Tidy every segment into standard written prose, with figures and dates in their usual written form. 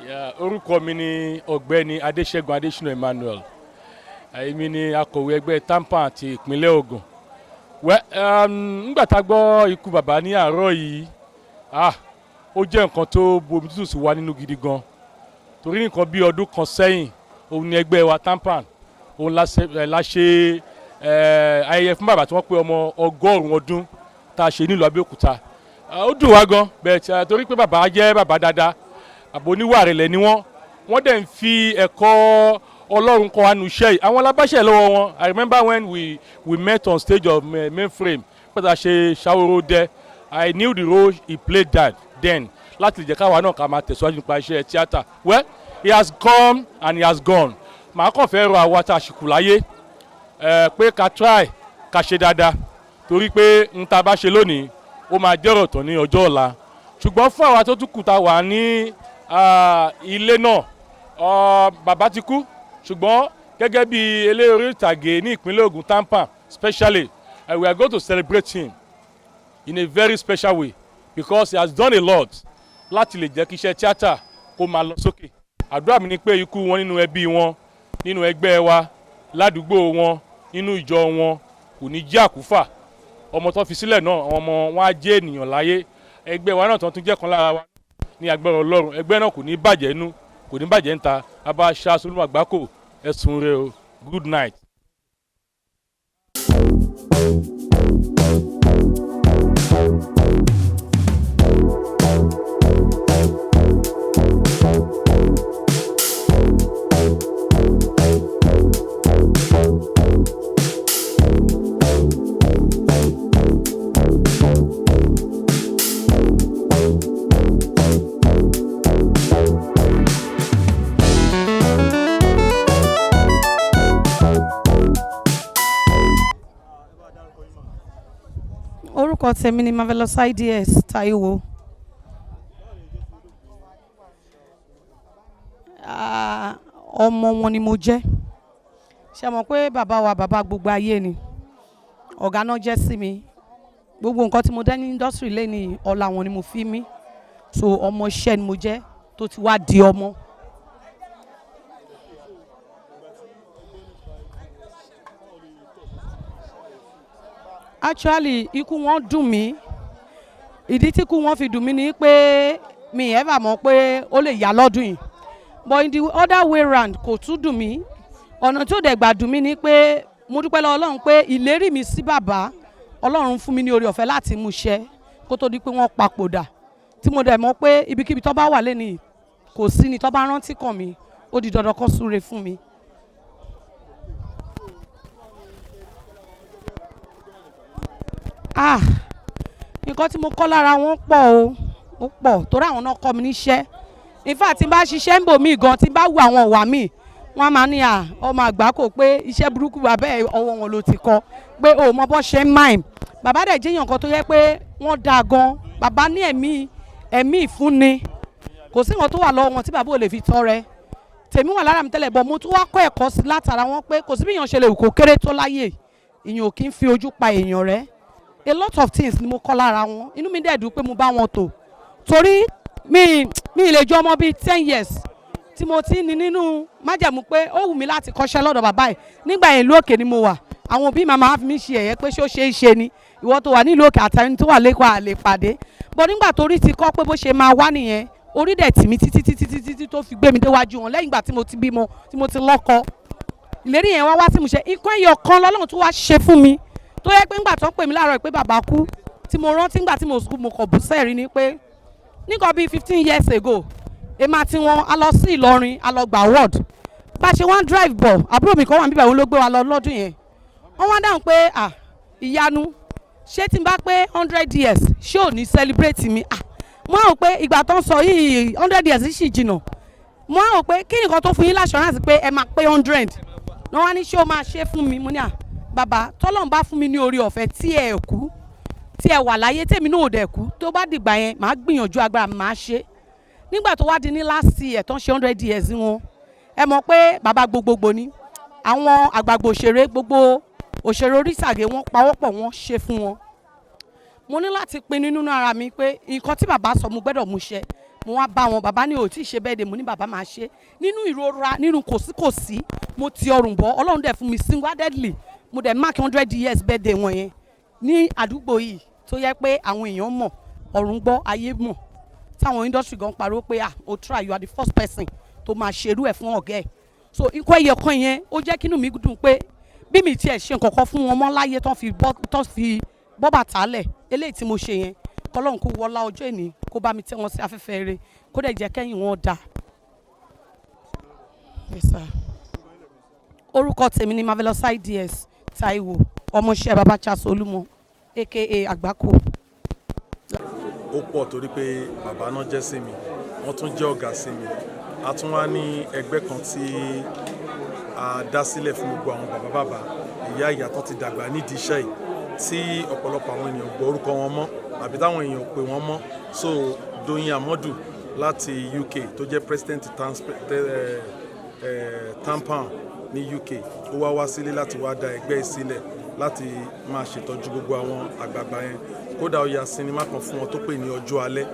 Yeah, orúkọ mi ni Ọ̀gbẹ́ni Adéṣẹ́gun Adéṣínà Emmanuel. Èmi ni akọ̀wé ẹgbẹ́ TAMPAN ti ìpínlẹ̀ Ògùn. Well, nígbà tá a gbọ́ ikú bàbá ní àárọ̀ yìí, ah, ó jẹ́ nǹkan tó bomi tútù sí wa nínú gidi gan, torí nǹkan bí ọdún kan sẹ́yìn, òun ni ẹgbẹ́ wa TAMPAN, òun la ṣe ayẹyẹ fún bàbá tí wọ́n pé ọmọ 100 ọdún tá a ṣe nílùú Abẹ́òkúta. Ó dùn wá gan bẹ́ẹ̀ tí torí pé bàbá jẹ́ bàbá dáadáa, àbò oníwà ìrẹ̀lẹ̀ ni wọ́n. Wọ́n dẹ̀ ń fi ẹ̀kọ́ Ọlọ́run kọ́ wa nù iṣẹ́ yìí. Àwọn alábáṣẹ́ lọ́wọ́ wọn. I remember when we met on stage of Mainframe pẹ̀lú ṣe Ṣaworoidẹ. I knew the role he played that then láti lè jẹ́ káwa náà ká máa tẹ̀síwájú nípa iṣẹ́ tíátà. Well, he has come and he has gone. Màá kàn fẹ́ rọ àwa tá a ṣì kù láyé pé ká try ká ṣe dáadáa, torí pé n ta bá ṣe lónìí, ó máa jẹ́rọ̀ tán ní ọjọ́ ọ̀la. Ṣùgbọ́n fún àwa tó tún kù tá wà ní ilé náà, bàbá ti kú, ṣùgbọ́n gẹ́gẹ́ bí eléré orí ìtàgé ní ìpínlẹ̀ Ògùn, TAMPAN specially, we are going to celebrate him in a very special way because he has done a lot láti lè jẹ́ kí iṣẹ́ tíátà kó máa lọ sókè. Àdúrà mi ni pé ikú wọn nínú ẹbí wọn, nínú ẹgbẹ́ wa, ládùúgbò wọn, nínú ìjọ wọn, kò ní jẹ́ àkúfà. Ọmọ tó fi sílẹ̀ náà, àwọn ọmọ wọn á jẹ́ ènìyàn láyé. Ẹgbẹ́ wa náà tó tún jẹ́ kan lára wa, ní agbára Ọlọ́run, ẹgbẹ́ náà kò ní bàjẹ́ nú, kò ní bàjẹ́ ńta. Abá ṣáṣolúmọ̀ àgbákò, ẹ̀sùn rẹ o. Good night. Orúkọ tèmi ni Marvelous Ids Taiwo. Ah, ọmọ wọn ni mo jẹ́. Ṣe mọ̀ pé bàbá wa, bàbá gbogbo ayé ni, ọ̀gá náà jẹ́ sí mi. Gbogbo nǹkan tí mo dẹ́ ní industry lẹ́ni, ọlá wọn ni mo fi mí. So ọmọ iṣẹ́ ni mo jẹ́ tó ti wá di ọmọ. Actually, ikú wọn dùn mí. Ìdí tí ikú wọn fi dùn mí ni pé mi ever mọ̀ pé ó lè yá lọ́dún yìí, but in the other way round, kò tún dùn mí. Ọ̀nà tí ó dẹ̀ gbà dùn mí ni pé mo dúpẹ́ lọ́wọ́ Ọlọ́run pé ìlérí mi sí bàbá, Ọlọ́run fún mi ní oore ọ̀fẹ́ láti mú ṣẹ kó tó di pé wọ́n papòdà, tí mo dẹ̀ mọ̀ pé ibikíbi tó bá wà lẹ́nìí, kò sí ni tó bá rántí kàn mí, ó di dandan kó súre fún mi. Ah, nǹkan tí mo kọ́ lára wọn pọ̀ o, ó pọ̀, torí àwọn náà kọ́ mi níṣẹ́. In fact, tí n bá ṣiṣẹ́ ń bò mí gan, tí n bá wù àwọn ìwà míì, wọ́n á máa ní à ọmọ àgbà kò pé iṣẹ́ burúkú bàbá ẹ̀, ọwọ́ wọn ló ti kọ́, pé o mọ bọ́ ṣe ń mime. Bàbá dẹ̀ jẹ́yàn kan tó yẹ pé wọ́n dáa gan. Bàbá ní ẹ̀mí ìfúnni. Kò sí nǹkan tó wà lọ́wọ́ wọn tí bàbá ò lè fi tọrẹ. Tèmi wà lára mi tẹ́lẹ̀ bọ̀, mo tún wá kọ́ ẹ̀kọ́ sí látara wọn pé kò sí bí èèyàn ṣe lè wù kó kéré tó láyè, èèyàn ò kí ń fi ojú pa èèyàn rẹ́. A lot of things ni mo kọ́ lára wọn. Inú mi dẹ̀ dùn pé mo bá wọn tò, torí mi lè jọ ọmọ bíi 10 years tí mo ti ní nínú májẹ̀mú pé ó wù mí láti kọ́ṣẹ́ lọ́dọ̀ bàbá yìí. Nígbà yẹn, ìlú òkè ni mo wà. Àwọn òbí màmá fi mí ṣe ẹ̀yẹ pé ṣé ó ṣe é ṣe ni, ìwọ tó wà nílùú òkè àtàwọn tó wà lẹ́kọ̀ọ́ àlè pàdé bọ́. Nígbà tó rí ti kọ́ pé bó ṣe máa wá nìyẹn, orí dẹ̀ tì mí títí títí títí tí tó fi gbé mi déwájú wọn lẹ́yìn ìgbà tí mo ti bímọ, tí mo ti lọ́kọ. Ìlérí yẹn wá wá sí mo ṣe. Nǹkan ẹyọ kan lọ́lọ́run tó wá ṣe fún mi, tó yẹ pé ńgbà tó ń pè mí láàárọ̀ pé bàbá kú, tí mo rántí ńgbà tí mo sùn, mo kọ̀ bú sẹ́ẹ̀rí ni pé nǹkan bíi 15 years ago, èmi àti wọn a lọ sí Ìlọrin, a lọ gba award. Bá a ṣe wá ń drive bọ̀, àbúrò mi kan wà níbẹ̀, òun ló gbé wa lọ lọ́dún yẹn. Wọ́n wá dáhùn pé, "Ah, ìyanu, ṣé tí n bá pé 100 years, ṣé ò ní celebrate mi?" Ah, mo á rò pé ìgbà tó ń sọ yìí, 100 years sì jìnnà. Mo á rò pé kí nìkan tó fún yín l'assurance pé ẹ máa pé 100 ní? Wọ́n á ní ṣé ó máa ṣe fún mi. Mo ní, "À bàbá, tọ́lọ́run bá fún mi ní orí ọ̀fẹ́ tí ẹ kú, tí ẹ wà láyé, tèmi náà ò dẹ̀ kú, tó bá dìgbà yẹn, màá gbìyànjú agbára mi, màá ṣe." Nígbà tó wá di ní last year tó ń ṣe 100 years wọn, ẹ mọ̀ pé bàbá gbogbogbò ni àwọn àgbààgbà òṣèré, gbogbo òṣèré orí ìtàgé, wọn pawọ́pọ̀, wọn ṣe fún wọn. Mo ní láti pinnu nínú ara mi pé nǹkan tí bàbá sọ, mo gbọ́dọ̀ mú ṣẹ. Mo wá bá wọn, bàbá ní ò tí ì ṣe birthday. Mo ní bàbá máa ṣe nínú ìrora, nínú kòsíkòsí. Mo ti ọrùn bọ́, Ọlọ́run dẹ̀ fún mi single-handedly. Mo dẹ̀ mark 100 years birthday wọn yẹn ní àdúgbò yìí, tó yẹ pé àwọn èèyàn mọ̀, ọ̀run gbọ́, ayé mọ̀, táwọn industry gan pariwo pé, "Ah, o try, you are the first person tó máa ṣerú ẹ̀ fún ọ̀gá ẹ̀." So nǹkan ẹyẹ kan yẹn, ó jẹ́ kínú mi dùn pé bí mi tiẹ̀ ṣe nǹkan kan fún wọn mọ́ láyé, tán fi bọ́ bàtà lẹ̀, eléyìí tí mo ṣe yẹn, kọ́lọ́run kó wọlá ọjọ́ ìní, kó bá mi tẹ́ wọn sí afẹ́fẹ́ rere, kó dẹ̀ jẹ́ kẹ́yìn wọn dáa. Yes, sir. Orúkọ tèmi ni Marvelous Ids Taiwo, ọmọọṣẹ́ baba Charles Olúmọ, aka Àgbákò. Ó pọ̀ torí pé bàbá náà jẹ́ sí mi, wọ́n tún jẹ́ ọ̀gá sí mi. A tún wá ní ẹgbẹ́ kan tí a dá sílẹ̀ fún gbogbo àwọn bàbá bàbá, ìyá ìyá tó ti dàgbà nídìí iṣẹ́ yìí, tí ọ̀pọ̀lọpọ̀ àwọn ènìyàn gbọ́ orúkọ wọn mọ́ àbí táwọn èèyàn pè wọ́n mọ́. So Doyin Amadu láti UK, tó jẹ́ president TAMPAN ní UK, ó wá wá sílé láti wá dá ẹgbẹ́ yìí sílẹ̀ láti máa ṣètọ́jú gbogbo àwọn àgbààgbà yẹn. Kódà ó ya sinimá kan fún wọn tó pè ní Ọjọ́ Alẹ́,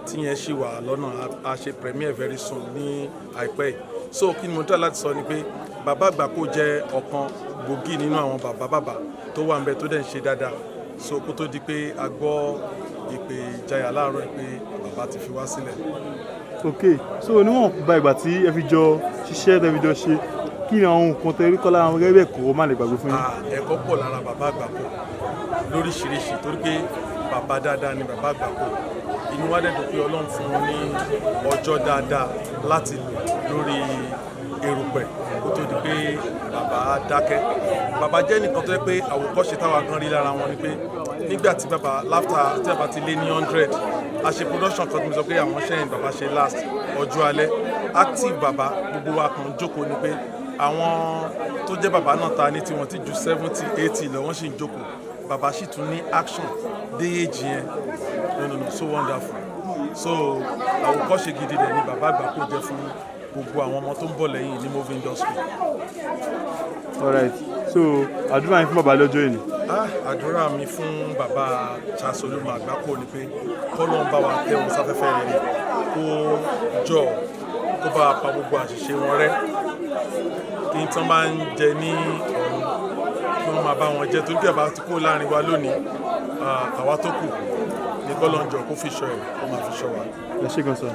tí yẹn ṣì wà lọ́nà, a ṣe premiere very soon ní àìpẹ́ yìí. So kí ni mo tọ́ láti sọ ni pé bàbá Àgbákò jẹ́ ọ̀kan gbòógì nínú àwọn bàbá bàbá tó wà níbẹ̀, tó dẹ̀ ń ṣe dáadáa. So kó tó di pé a gbọ́ ìpè ìjayà láàárọ̀ yìí pé bàbá ti fi wá sílẹ̀. Ok, so níwọ̀n bá ìgbà tí ẹ fi jọ ṣiṣẹ́, tẹ fi jọ ṣe, kí ni àwọn nǹkan tẹ rí kọ́ lára wọn gẹ́gẹ́ bí ẹ̀kọ́ má lè gbàgbé fún yín? Ah, ẹ̀kọ́ pọ̀ lára bàbá Àgbákò lóríṣiríṣi, torí pé bàbá dáadáa ni bàbá Àgbákò. Inú wa dẹ̀ dùn pé Ọlọ́run fún wọn ní ọjọ́ dáadáa láti lò lórí erùpẹ̀ kó tó di pé bàbá dákẹ́. Bàbá jẹ́ nìkan tó yẹ pé àwòkọ́ṣe táwa gan rí lára wọn ni pé nígbà tí bàbá láfta, tí bàbá ti lé ní 100, a ṣe production kan tí mo sọ pé àwọn ṣẹ́yìn bàbá ṣe last, Ọjọ́ Alẹ́. Active bàbá, gbogbo wa kan jókòó ni pé àwọn tó jẹ́ bàbá náà ta ní tí wọ́n ti ju 70, 80 lọ, wọ́n sì ń jókòó. Bàbá sì tún ní action dé age yẹn. No, no, no, so wonderful. So àwòkọ́ṣe gidi dẹ̀ ni bàbá Àgbákò jẹ́ fún gbogbo àwọn ọmọ tó ń bọ̀ lẹ́yìn ní movie industry. Alright, so àdúrà yín fún bàbá lọ́jọ́ ìní? Ah, àdúrà mi fún bàbá Charles Olúmọ Àgbákò ni pé kọ́lọ́run bá wa tẹ́ wọn sáfẹ́fẹ́ rere, kó jọ kó bá wa pa gbogbo àṣìṣe wọn rẹ́, kí n tán bá ń jẹ ní ọ̀run, kí wọ́n máa bá wọn jẹ, torí bí bàbá ti kó láàrin wa lónìí, àwa tó kù ní kọ́lọ́run jọ kó fi ṣọ́ ẹ̀, kó máa fi ṣọ́ wa. Ẹ ṣé gan sir.